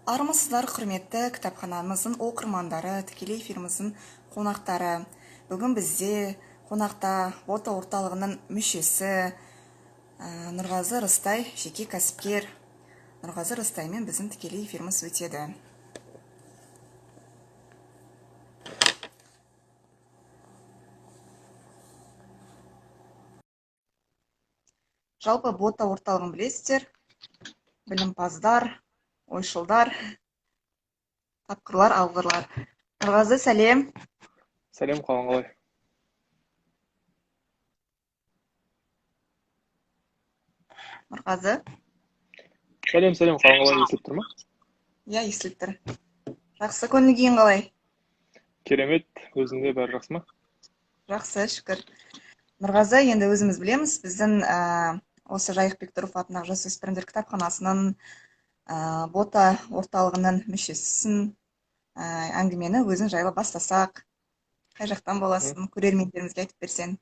Армысыздар, құрметті кітапханамыздың оқырмандары, тікелей эфиріміздің қонақтары. Бүгін бізде қонақта Бота орталығының мүшесі Нұрғазы Рыстай, жеке кәсіпкер. Нұрғазы Рыстаймен біздің тікелей эфиріміз өтеді. Жалпы Бота орталығын білесіздер, білімпаздар, ойшылдар, тапқырлар, алғырлар. Нұрғазы, сәлем. Сәлем, қалың қалай? Нұрғазы. Сәлем, сәлем, қалың қалай, естіліп тұр ма? Иә, естіліп тұр. Жақсы, көңіл күйің қалай? Керемет, өзіңде бәрі жақсы ма? Жақсы, шүкір. Нұрғазы, енді өзіміз білеміз, біздің осы Жайық Бектұров атындағы жасөспірімдер кітапханасының Бота орталығының мүшесісің. Әңгімені өзің жайлы бастасақ, қай жақтан боласың, көрермендерімізге айтып берсең.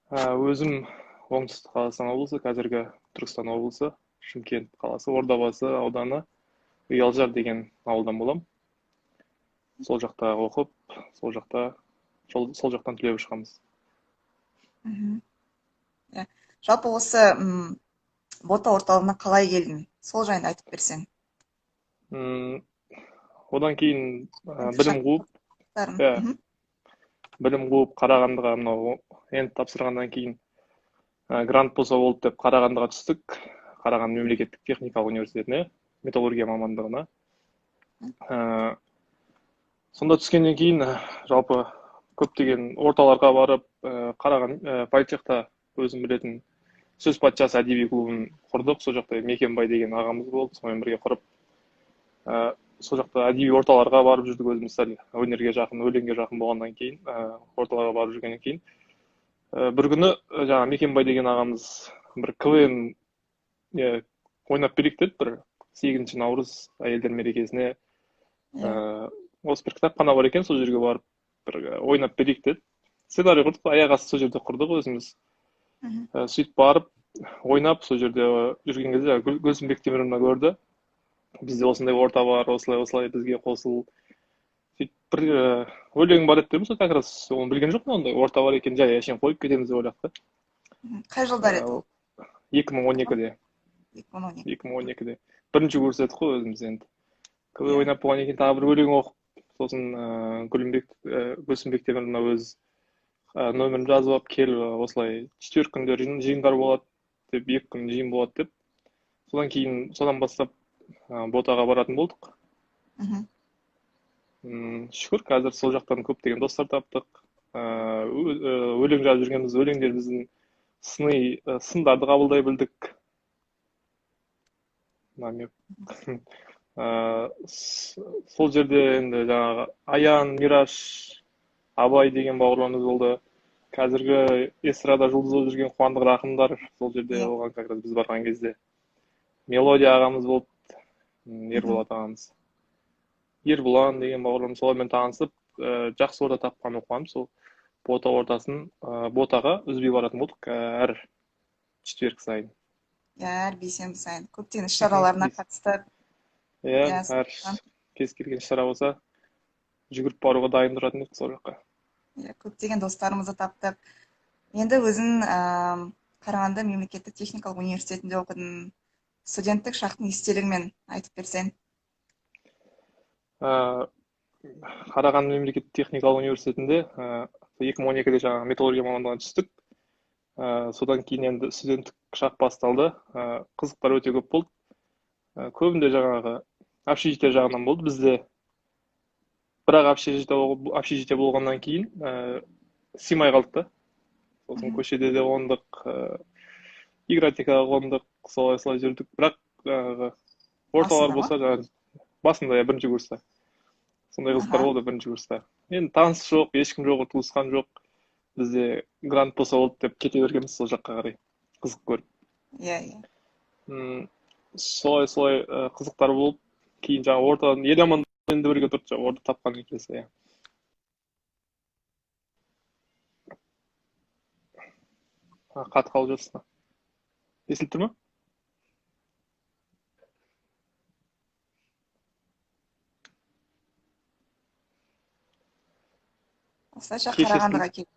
Өзім Оңтүстік Қазақстан облысы, қазіргі Түркістан облысы, Шымкент қаласы, Ордабасы ауданы, Ұялжар деген ауылдан болам. Сол жақта оқып, сол жақтан түлеп шығамыз. Жалпы осы Бота орталығына қалай келдің? Сол жайында айтып берсең. Одан кейін білім қуып, Қарағандыға мынау енді тапсырғаннан кейін грант болса болды деп Қарағандыға түстік. Қарағанды мемлекеттік техникалық университетіне, металлургия мамандығына. Сонда түскеннен кейін жалпы көптеген орталарға барып, Қарағанды политехта өзім білетін Сөз патшасы әдеби клубын құрдық. Сол жақта Мекенбай деген ағамыз болды, сонымен бірге құрып, сол жақта әдеби орталарға барып жүрдік. Өзіміз сәл өнерге жақын, өлеңге жақын болғаннан кейін, орталарға барып жүргеннен кейін, бір күні жаңа Мекенбай деген ағамыз бір КВН ойнап берейік деді, бір 8 наурыз әйелдер мерекесіне. Осы бір кітапхана бар екен, сол жерге барып бір ойнап берейік деді. Сценарий құрдық, аяқ асты сол жерде құрдық өзіміз. Сөйтіп барып, ойнап, сол жерде жүрген кезде Гүлсім Бектеміровна көрді. Бізде осындай орта бар, осылай-осылай бізге қосыл. Сөйтіп бір өлең бар еді дейміз, как раз оны білген жоқпын, ондай орта бар екен, жай әшейін қойып кетеміз деп ойладық та. Қай жылдар еді ол? 2012-де. 2012-де. Бірінші курс едік қой өзіміз енді. КВН ойнап болғаннан кейін тағы бір өлең оқып, сосын Гүлсім Бектеміровна өз нөмірін жазып алып, кел, осылай четверг күндері жиындар болады деп, 2 күн жиын болады деп. Содан кейін, содан бастап Ботаға баратын болдық. Шүкір, қазір сол жақтан көптеген достар таптық. Өлең жазып жүргенбіз, өлеңдеріміздің сындарды қабылдай білдік. Сол жерде енді жаңағы Аян, Мираш, Абай деген бауырларымыз болды. Қазіргі эстрада жұлдыз болып жүрген Қуандық Рақымдар сол жерде болған, как раз біз барған кезде. Мелодия ағамыз болды, Ерболат ағамыз. Ербұлан деген бауырларымыз, солармен танысып, жақсы орта тапқан оқығанбыз. Сол Бота ортасын, Ботаға үзбей баратын болдық әр четверг сайын. Әр бейсенбі сайын. Көптеген іс-шараларына қатыстық. Иә, әр кез келген іс-шара болса, жүгіріп баруға дайын тұратын едік сол жаққа. Көптеген достарымызды таптық. Енді өзің Қарағанды мемлекеттік техникалық университетінде оқыдың. Студенттік шақтың естелігімен айтып берсең. Қарағанды мемлекеттік техникалық университетінде 2012-де жаңа металлургия мамандығына түстік. Содан кейін енді студенттік шақ басталды. Қызықтар өте көп болды. Көбінде жаңағы общежитие жағынан болды бізде. Бірақ общежитие болғаннан кейін сыймай қалдық та. Сосын көшеде де қондық, игротекаға қондық, солай-солай жүрдік. Бірақ орталар болса, жаңағы басында, бірінші курста. Сондай қызықтар болды бірінші курста. Енді таныс жоқ, ешкім жоқ, туысқан жоқ. Бізде грант болса болды деп кете бергенбіз сол жаққа қарай, қызық көріп. Иә, иә. Солай-солай қызықтар болып, кейін жаңағы ортадан Еламан енді бірге тұрды, орта тапқан кезде. Қатып қалып жатсың. Естіліп тұр ма? Осылайша Қарағандыға келдің.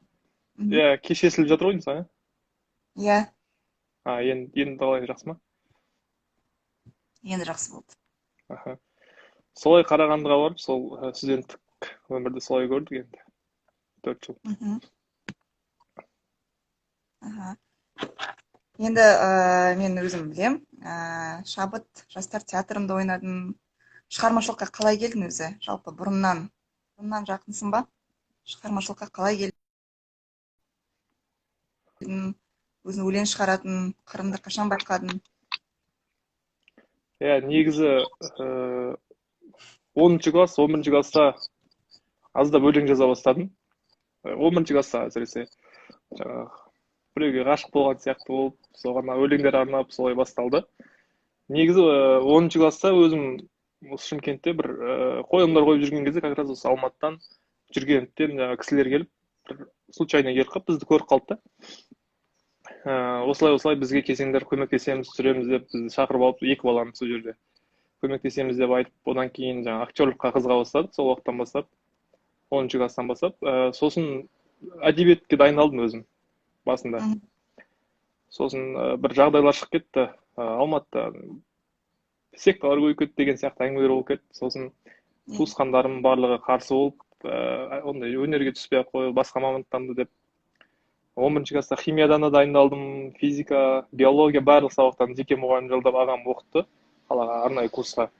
Иә, кеш естіліп жатыр ғой деймін, иә? Иә. А, енді қалай, жақсы ма? Енді жақсы болды. Аха. Солай Қарағандыға барып, сол студенттік өмірді солай көрдік енді. 4 жыл. Аха. Енді мен өзім білем, Шабыт жастар театрында ойнадым. Шығармашылыққа қалай келдің өзі? Жалпы бұрыннан жақынсың ба? Шығармашылыққа қалай келдің? Өзің өлең шығаратын қырыңды қашан байқадың? Иә, негізі 10-шы класс, 11-ші класста аздап өлең жаза бастадым. 11-ші класста әсіресе жаңағы біреуге ғашық болған сияқты болып, соған өлеңдер арнап солай басталды. Негізі 10-шы класста өзім осы Шымкентте бір қойылымдар қойып жүрген кезде как раз осы Алматыдан, Жүргеновтен жаңағы кісілер келіп, бір случайно келіп қалып, бізді көріп қалды да. Осылай бізге келсеңдер көмектесеміз, түсіреміз деп бізді шақырып алып, 2 баланы сол жерде көмектесеміз деп айтып, одан кейін жаңағы актерлыққа қызыға бастадық. Сол уақыттан бастап, 10-шы класстан бастап, сосын әдебиетке дайындалдым өзім басында. Сосын бір жағдайлар шығып кетті, Алматыда секталар көбейіп кетті деген сияқты әңгімелер болып кетті. Сосын туысқандарым барлығы қарсы болып, ондай өнерге түспей ақ қой, басқа мамандықтанды деп. 11-ші класста химиядан да дайындалдым, физика, биология барлық сабақтан жеке мұғалім жалдап ағам оқытты қалаға арнайы курсқа.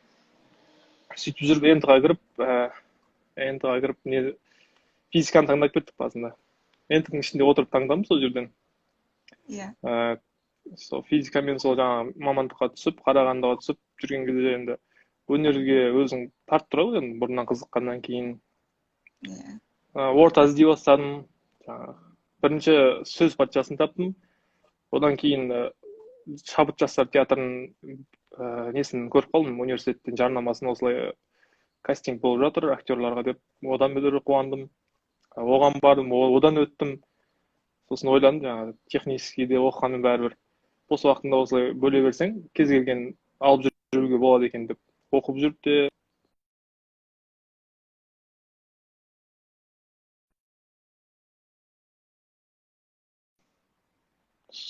Сөйтіп жүріп ЕНТ-ға кіріп, не физиканы таңдап кеттік басында. ЕНТ-ның ішінде отырып таңдадым сол жерден. Иә. Сол физикамен сол жаңа мамандыққа түсіп, Қарағандыға түсіп жүрген кезде енді өнерге өзің тартып тұрады ғой енді бұрыннан қызыққаннан кейін. Иә. Орта іздей бастадым. Жаңағы бірінші сөз патшасын таптым. Одан кейін Шабыт жастар театрының несін көріп қалдым, университеттен жарнамасын, осылай кастинг болып жатыр актерларға деп. Одан бетер қуандым. Оған бардым, одан өттім. Сосын ойландым, жаңағы техническийде оқығанның бәрібір бос уақытында осылай бөле берсең, кез келген алып жүруге болады екен деп оқып жүріп те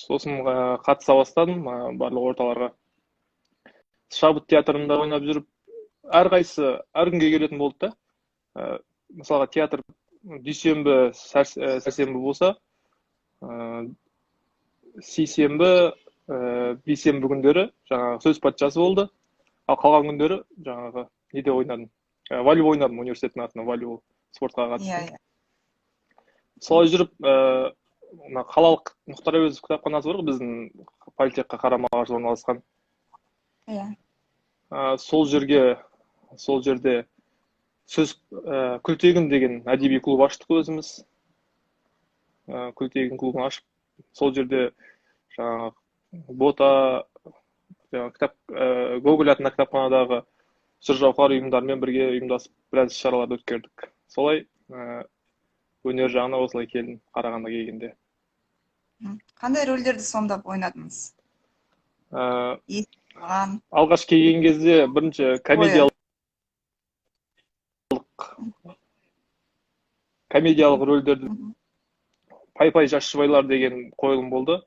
сосын қатыса бастадым барлық орталарға. Шабыт театрында ойнап жүріп, әрқайсысы әр күнге келетін болды да. Мысалға театр дүйсенбі, сәрсенбі болса, сейсенбі, бейсенбі күндері жаңағы сөз патшасы болды. Ал қалған күндері жаңағы неде ойнадым? Волейбол ойнадым, университеттің атынан волейбол спортқа қатыстым. Иә. Солай жүріп, мына қалалық Мұхтар Әуезов кітапханасы бар ғой, біздің политехқа қарама-қарсы орналасқан. Иә. Сол жерде сөз Күлтегін деген әдеби клуб аштық өзіміз. Күлтегін клубын ашып, сол жерде жаңағы Бота, жаңағы кітап, Гоголь атындағы кітапханадағы жыр жауһар ұйымдарымен бірге ұйымдасып біраз іс-шараларды өткердік. Солай өнер жағына осылай келдім Қарағандыға келгенде. Қандай рөлдерді сомдап ойнадыңыз? Алғаш келген кезде бірінші комедиялық рөлдерді Пай-пай жас жұбайлар деген қойылым болды.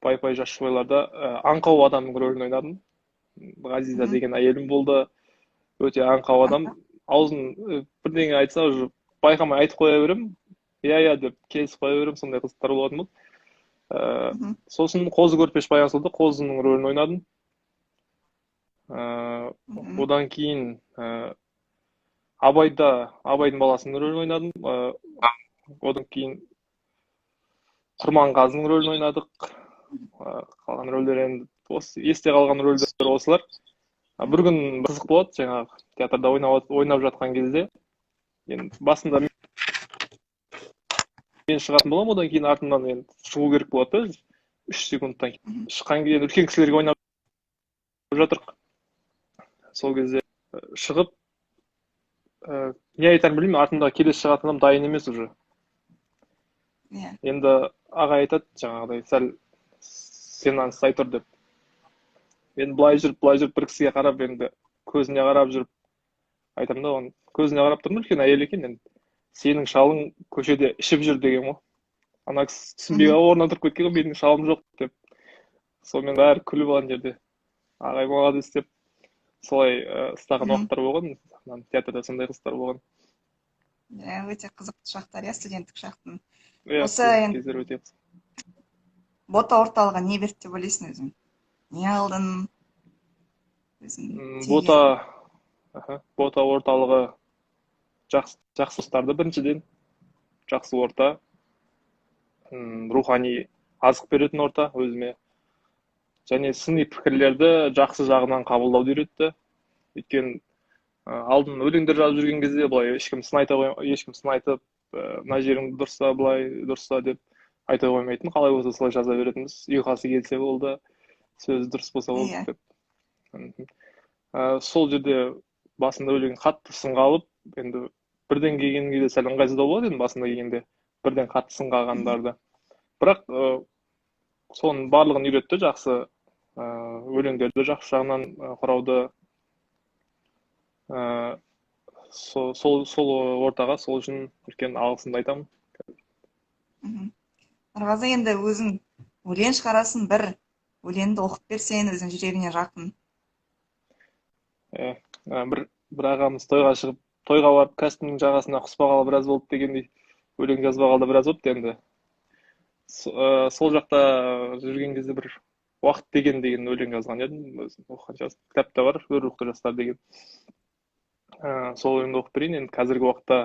Пай-пай жас жұбайларда аңқау адамның рөлін ойнадым. Ғазиза деген әйелім болды. Өте аңқау адам. Аузын бірдеңе айтса, уже байқамай айтып қоя беремін. Иә, иә деп келісіп қоя беремін. Сондай қызықтар болатын болды. Сосын Қозы Көрпеш Баян сұлуды, Қозының рөлін ойнадым. Одан кейін Абайдың баласының рөлін ойнадым. Одан кейін Құрманғазының рөлін ойнадық. Қалған рөлдер енді осы, есте қалған рөлдер осылар. Бір күн қызық болады, жаңағы театрда ойнап жатқан кезде енді басында мен шығатын боламын, одан кейін артымнан енді шығу керек болады да, 3 секундтан кейін. Шыққан кейін үлкен кісілерге ойнап жатырық. Сол кезде шығып, не айтарымды білмеймін, артымда келесі шығатын адам дайын емес уже. Енді аға айтады, жаңағыдай сәл сценаны ұстай тұр деп. Енді былай жүріп, былай жүріп бір кісіге қарап, енді көзіне қарап жүріп айтамын да, оның көзіне қарап тұрмын, үлкен әйел екен енді. Сенің шалың көшеде ішіп жүр деген ғой. Ана кісі түсінбей қалып орнынан тұрып кеткен ғой, менің шалым жоқ деп. Сонымен бәрі күліп алған жерде. Ағай молодец деп солай ұстаған уақыттар болған. Театрда сондай қызықтар болған. Иә, өте қызықты шақтар, иә, студенттік шақтың. Иә, осы енді кездер өте қызық. Бота орталығы не берді деп ойлайсың өзің? Не алдың? Өзің Бота орталығы жақсы достарды біріншіден, жақсы орта, рухани азық беретін орта өзіме. Және сыни пікірлерді жақсы жағынан қабылдауды үйретті. Өйткені алдын өлеңдер жазып жүрген кезде былай ешкім сын айта ешкім сын айтып, мына жерің дұрыс па, былай дұрыс па деп айта қоймайтын, қалай болса солай жаза беретінбіз. Ұйқасы келсе болды, сөзі дұрыс болса болды деп. Сол жерде басында өлең қатты сынға алып, енді бірден келген кезде сәл ыңғайсыздау болады енді басында келгенде бірден қатты сынға алғандарды. Бірақ соның барлығын үйретті, жақсы өлеңдерді жақсы жағынан құрауды. Сол ортаға сол үшін үлкен алғысымды айтамын. Нұрғазы, енді өзің өлең шығарасың, бір өлеңді оқып берсең, өзің жүрегіңе жақын. Бір ағамыз тойға шығып, тойға барып костюмнің жағасына құспағалы біраз болды дегендей, өлең жазбағалы да біраз болды енді. Сол жақта жүрген кезде бір уақыт деген өлең жазған едім, өзім оқыған шығарсың. Кітапта бар, Өр рухты жастар деген. Сол өлеңді оқып берейін. Енді қазіргі уақытта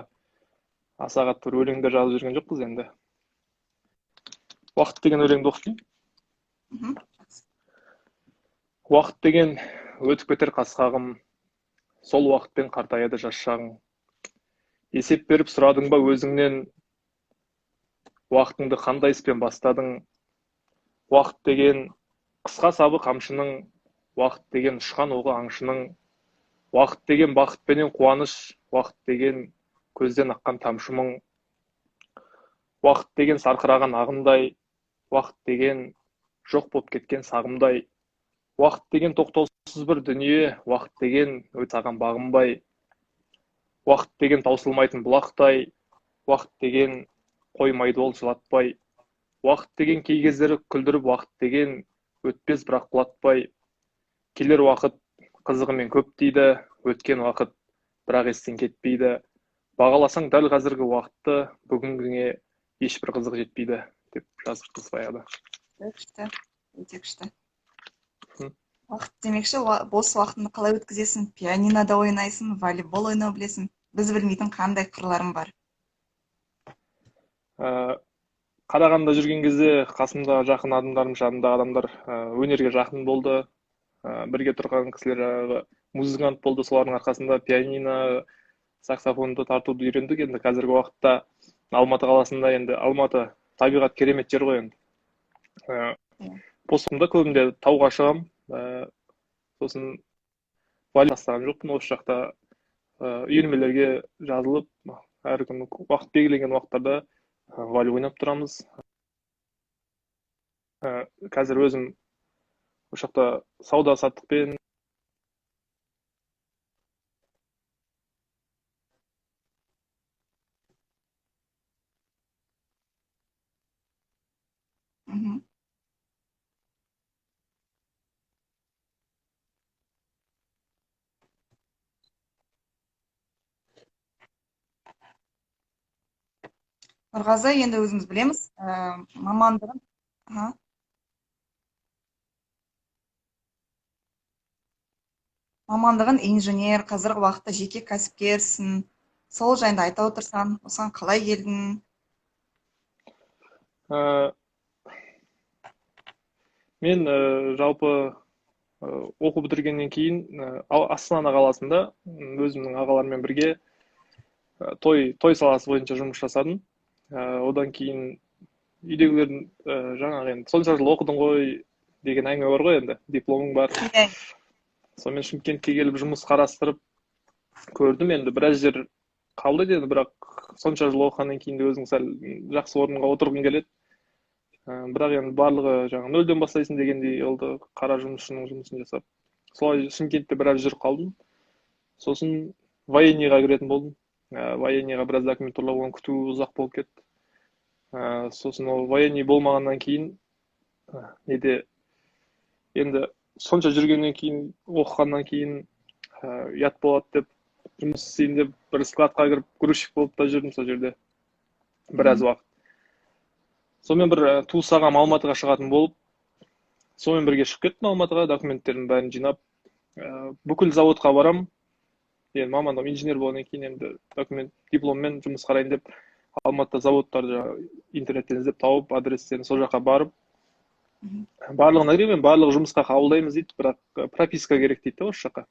аса қатты бір өлеңдер жазып жүрген жоқпыз енді. Уақыт деген өлеңді оқып берейін. Уақыт деген өтіп кетер қас қағым, сол уақытпен қартаяды жас шағың. Есеп беріп сұрадың ба өзіңнен, уақытыңды қандай іспен бастадың? Уақыт деген қысқа сабы қамшының, уақыт деген ұшқан оғы аңшының, уақыт деген бақытпенен қуаныш, уақыт деген көзден аққан тамшы мұң, уақыт деген сарқыраған ағындай, уақыт деген жоқ болып кеткен сағымдай, уақыт деген тоқтаусыз бір дүние, уақыт деген өте саған бағынбай, уақыт деген таусылмайтын бұлақтай, уақыт деген қоймайды ол жылатпай, уақыт деген кей кездері күлдіріп, уақыт деген өтпес бірақ құлатпай, келер уақыт қызығымен көп дейді, өткен уақыт бірақ естен кетпейді, бағаласаң дәл қазіргі уақытты, бүгінгіңе ешбір қызық жетпейді деп жазып қыз баяғыда. Күшті, өте күшті. Уақыт демекші, бос уақытыңды қалай өткізесің? Пианинода ойнайсың, волейбол ойнау білесің. Біз білмейтін қандай қырларың бар? Қарағандыда жүрген кезде қасымда жақын адамдарым, жанымдағы адамдар өнерге жақын болды. Бірге тұрған кісілер жаңағы музыкант болды, солардың арқасында пианино, саксофонды тартуды үйрендік. Енді қазіргі уақытта Алматы қаласында, енді Алматы табиғат керемет жер ғой енді. Босымда көбінде тауға шығамын, сосын волейбол тастаған жоқпын, осы жақта үйірмелерге жазылып, әр күні уақыт белгіленген уақыттарда волейбол ойнап тұрамыз. Қазір өзім осы жақта сауда саттықпен Нұрғазы, енді өзіміз білеміз, мамандығын. Мамандығын инженер, қазіргі уақытта жеке кәсіпкерсің. Сол жайында айта отырсаң, осыған қалай келдің? Мен жалпы оқу бітіргеннен кейін Астана қаласында өзімнің ағаларыммен бірге той саласы бойынша жұмыс жасадым. Одан кейін үйдегілердің жаңағы енді сонша жыл оқыдың ғой деген әңгіме бар ғой енді, дипломың бар. Сонымен Шымкентке келіп жұмыс қарастырып көрдім, енді біраз жер қалды деді, бірақ сонша жыл оқығаннан кейін де өзің сәл жақсы орынға отырғың келеді. Бірақ енді барлығы жаңағы нөлден бастайсың дегендей, ол да қара жұмысшының жұмысын жасап. Солай Шымкентте біраз жүріп қалдым. Сосын военныйға кіретін болдым. Военныйға біраз документ ұрлап, оны күту ұзақ болып кетті. Сосын ол военный болмағаннан кейін неде енді сонша жүргеннен кейін, оқығаннан кейін ұят болады деп, жұмыс істейін деп бір складқа кіріп грузчик болып та жүрдім сол жерде біраз уақыт. Сонымен бір туыс ағам Алматыға шығатын болып, сонымен бірге шығып кеттім Алматыға, документтерімнің бәрін жинап, бүкіл заводқа барам. Енді мамандығым инженер болғаннан кейін енді документ, дипломмен жұмыс қарайын деп Алматыда заводтарды интернеттен іздеп тауып, адрестерін сол жаққа барып, барлығына кіремін, барлығы жұмысқа қабылдаймыз дейді, бірақ прописка керек дейді да осы жаққа.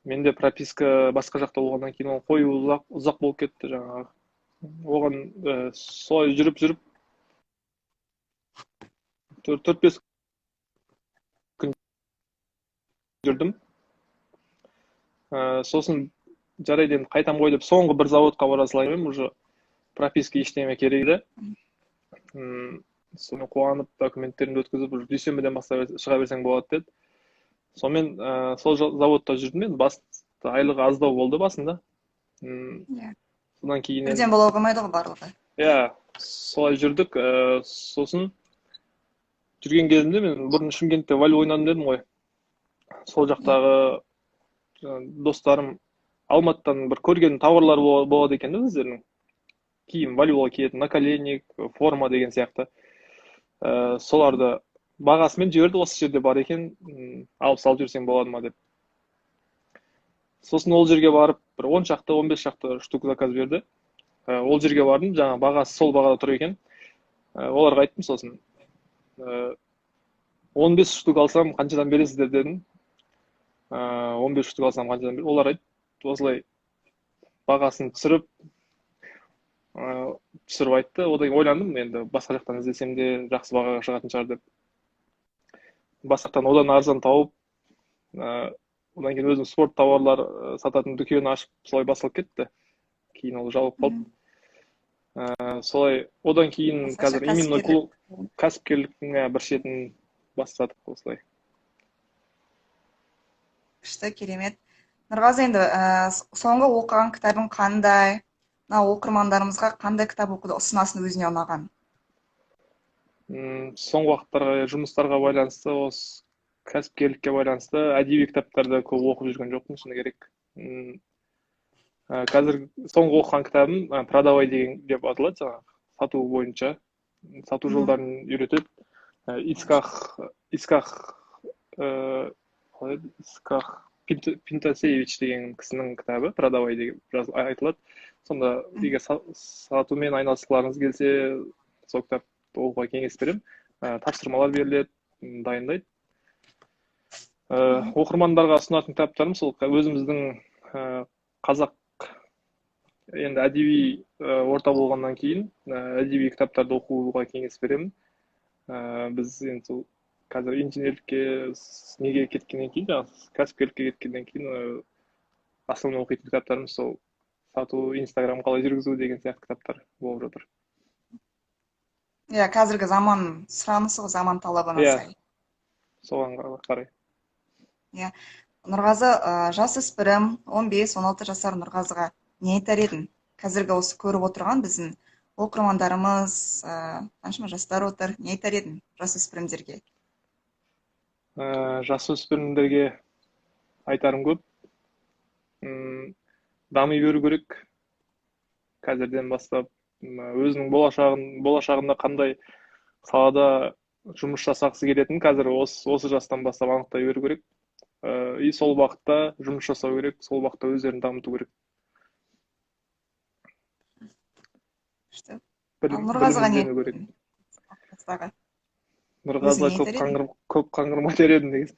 Менде прописка басқа жақта болғаннан кейін оны қою ұзақ болып кетті жаңағы. Оған солай жүріп 4-5 күн жүрдім. Сосын жарайды енді қайтам ғой деп соңғы бір заводқа бара салайын, уже прописка ештеңе керек еді. Соны қуанып документтерімді өткізіп, уже дүйсенбіден бастап шыға берсең болады деді. Сонымен сол заводта жүрдім мен, басты айлығы аздау болды басында. Содан кейін бірден бола қоймайды ғой барлығы. Иә, солай жүрдік. Сосын жүрген кезімде мен бұрын Шымкентте волейбол ойнадым дедім ғой. Сол жақтағы достарым Алматыдан бір көрген тауарлар болады екен да өздерінің. Киім, волейболға киетін наколенник, форма деген сияқты. Соларды бағасымен жіберді, осы жерде бар екен, алып салып жіберсең болады ма деп. Сосын ол жерге барып бір 10 шақты, 15 шақты штук заказ берді. Ол жерге бардым, жаңа бағасы сол бағада тұр екен. Оларға айттым сосын. 15 штук алсам қаншадан бересіздер дедім. 15 штук алсам қаншадан бересіздер? Олар айтты, осылай бағасын түсіріп айтты. Одан кейін ойландым, енді басқа жақтан іздесем де жақсы бағаға шығатын шығар деп. Басқа жақтан одан арзан тауып, одан кейін өзім спорт тауарлар сататын дүкен ашып, солай басталып кетті. Кейін ол жабылып қалды. Солай одан кейін қазір именной клуб кәсіпкерліктің бір шетін бастадық осылай. Күшті, керемет. Нұрғазы, енді соңғы оқыған кітабың қандай? Мына оқырмандарымызға қандай кітап оқуды ұсынасың өзіне ұнаған? Соңғы уақыттарға жұмыстарға байланысты, осы кәсіпкерлікке байланысты әдеби кітаптарды көп оқып жүрген жоқпын, шыны керек. Қазір соңғы оқыған кітабым «Продавай» деген деп аталады, жаңағы сату бойынша, сату жолдарын үйретеді. Ицхак Пинтасевич деген кісінің кітабы «Продавай» деген айтылады. Сонда егер сатумен айналысқыларыңыз келсе, сол кітапты оқуға кеңес беремін. Тапсырмалар беріледі, дайындайды. Оқырмандарға ұсынатын кітаптарым сол өзіміздің қазақ енді әдеби орта болғаннан кейін әдеби кітаптарды оқуға кеңес беремін. Біз енді сол қазір инженерлікке неге кеткеннен кейін, жаңағы кәсіпкерлікке кеткеннен кейін основной оқитын кітаптарымыз сол сату, Инстаграм қалай жүргізу деген сияқты кітаптар болып жатыр. Иә, қазіргі заман сұранысы ғой, заман талабына сай. Соған қарай. Иә. Нұрғазы, жасөспірім, 15-16 жасар Нұрғазыға не айтар едің? Қазіргі осы көріп отырған біздің оқырмандарымыз, қаншама жастар отыр, не айтар едің жасөспірімдерге? Жасөспірімдерге айтарым көп. Дами беру керек. Қазірден бастап өзінің болашағында қандай салада жұмыс жасағысы келетінін қазір осы жастан бастап анықтай беру керек. И сол уақытта жұмыс жасау керек, сол уақытта өздерін дамыту керек. Нұрғазыға не? Нұрғазыға көп қаңғырмай едім негізі.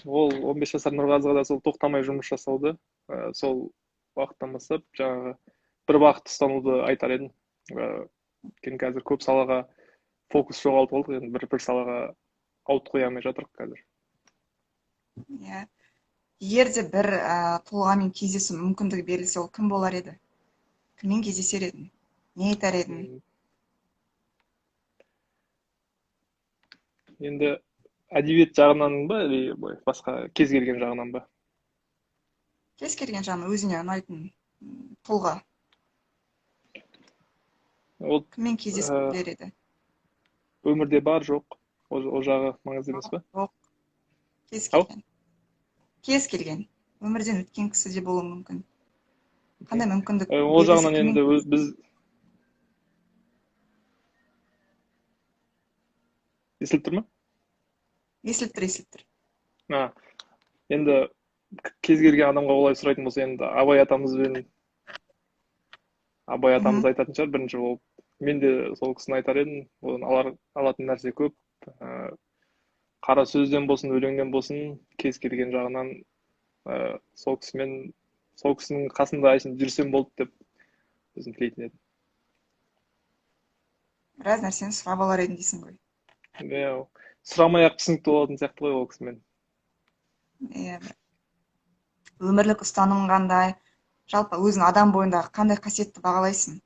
Ол 15 жасар Нұрғазыға да сол тоқтамай жұмыс жасауды, сол уақыттан бастап жаңағы бір бағытты ұстануды айтар едім. Өйткені қазір көп салаға фокус жоғалтып алдық, енді бір салаға ауытқи алмай жатырмық қазір. Иә. Егер де бір тұлғамен кездесу мүмкіндігі берілсе, ол кім болар еді? Кіммен кездесер едің? Не айтар едің? Енді әдебиет жағынан ба, или басқа кез келген жағынан ба? Кез келген жаңа өзіңе ұнайтын тұлға. Ол Кіммен кездескің келер еді? Өмірде бар, жоқ. Ол жағы маңызды емес пе? Жоқ. Кез келген. Кез келген. Өмірден өткен кісі де болуы мүмкін. Қандай мүмкіндік? Ол жағынан енді біз естіліп тұр ма? Естіліп тұр, естіліп тұр. Енді кез келген адамға олай сұрайтын болса, енді Абай атамызбен Абай атамыз айтатын шығар бірінші болып. Мен де сол кісіні айтар едім. Одан алатын нәрсе көп. Қара сөзден болсын, өлеңнен болсын, кез келген жағынан сол кісімен, сол кісінің қасында әшейін жүрсем болды деп өзім тілейтін едім. Біраз нәрсені сұрап алар едім дейсің ғой. Иә, сұрамай-ақ түсінікті болатын сияқты ғой ол кісімен. Иә. Өмірлік ұстанымың қандай? Жалпы өзің адам бойындағы қандай қасиетті бағалайсың?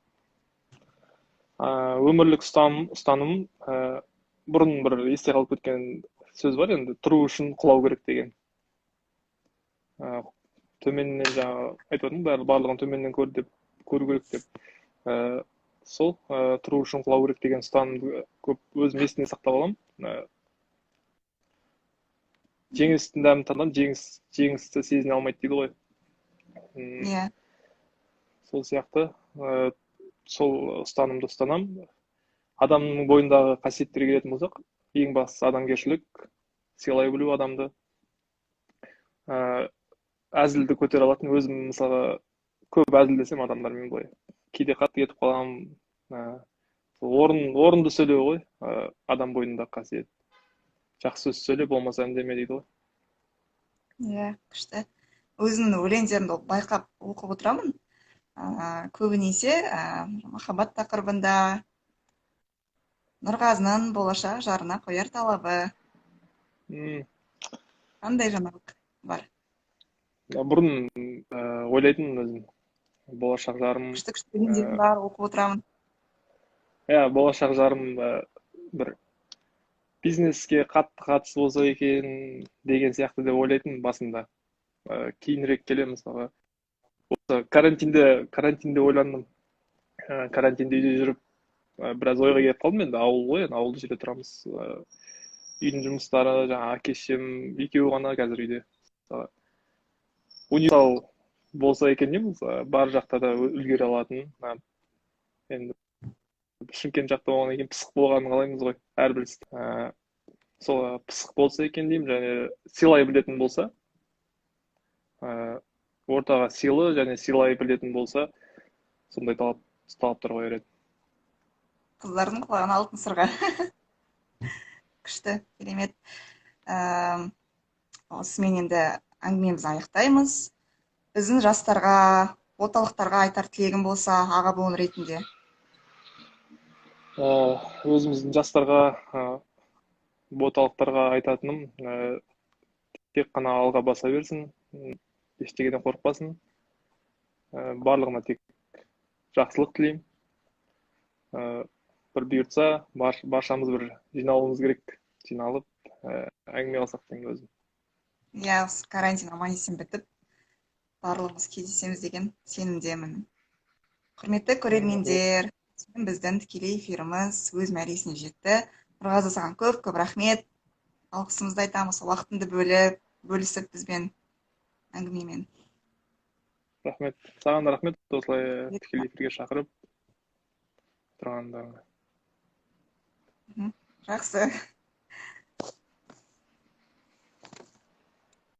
Өмірлік ұстаным, бұрын бір есте қалып кеткен сөз бар енді, тұру үшін құлау керек деген. Төменнен жаңа айтып отырмын, барлығын төменнен көр деп, көру керек деп. Сол тұру үшін құлау керек деген ұстанымды көп өзім есімде сақтап аламын. Жеңістің дәмін татқан жеңісті сезіне алмайды дейді ғой. Иә. Сол сияқты, сол ұстанымды ұстанамын. Адамның бойындағы қасиеттерге келетін болсақ, ең бастысы адамгершілік, сыйлай білу адамды. Әзілді көтере алатын, өзім мысалға көп әзілдесем адамдармен былай. Кейде қатты кетіп қаламын. Орынды сөйлеу ғой, адам бойындағы қасиет. Жақсы сөз сөйле, болмаса үндеме дейді ғой. Иә, күшті. Өзімнің өлеңдерімді байқап оқып отырамын. Көбінесе махаббат тақырыбында, Нұрғазының болашақ жарына қояр талабы. Қандай жаңалық бар? Бұрын ойлайтынмын өзім, болашақ жарым. Күшті-күшті өлеңдерім бар, оқып отырамын. Иә, болашақ жарым бір бизнеске қатты қатысы болса екен деген сияқты деп ойлайтынмын басында. Кейінірек келе мысалға. Осы карантинде ойландым. Карантинде үйде жүріп біраз ойға келіп қалдым енді, ауыл ғой, енді ауылды жерде тұрамыз. Үйдің жұмыстары, жаңа әке шешем екеуі ғана қазір үйде. Мысалы, универсал болса екен деймін, мысалы, бар жақта да үлгере алатын. Енді Шымкент жақта болғаннан кейін пысық болғанын қалаймыз ғой, әрбір сол пысық болса екен деймін, және сыйлай білетін болса, ортаға сыйлы және сыйлай білетін болса, сондай талаптар қояр едім. Қыздардың құлағына алтын сырға. Күшті, керемет. Осымен енді әңгімемізді аяқтаймыз. Біздің жастарға, орталықтарға айтар тілегім болса, аға буын ретінде. Өзіміздің жастарға, орталықтарға айтатыным, тек қана алға баса берсін, ештеңеден қорықпасын. Барлығына тек жақсылық тілеймін. Бір бұйыртса, баршамыз бір жиналуымыз керек, жиналып, әңгіме алсақ деймін өзім. Иә, осы карантин аман есен бітіп, барлығымыз кездесеміз деген сенімдемін. Құрметті көрермендер, біздің тікелей эфиріміз өз мәресіне жетті. Нұрғазы, саған көп-көп рахмет. Алғысымызды айтамыз, уақытыңды бөліп, бөлісіп бізбен әңгімемен. Рахмет. Саған да рахмет, осылай тікелей эфирге шақырып тұрғандарыңа. Жақсы.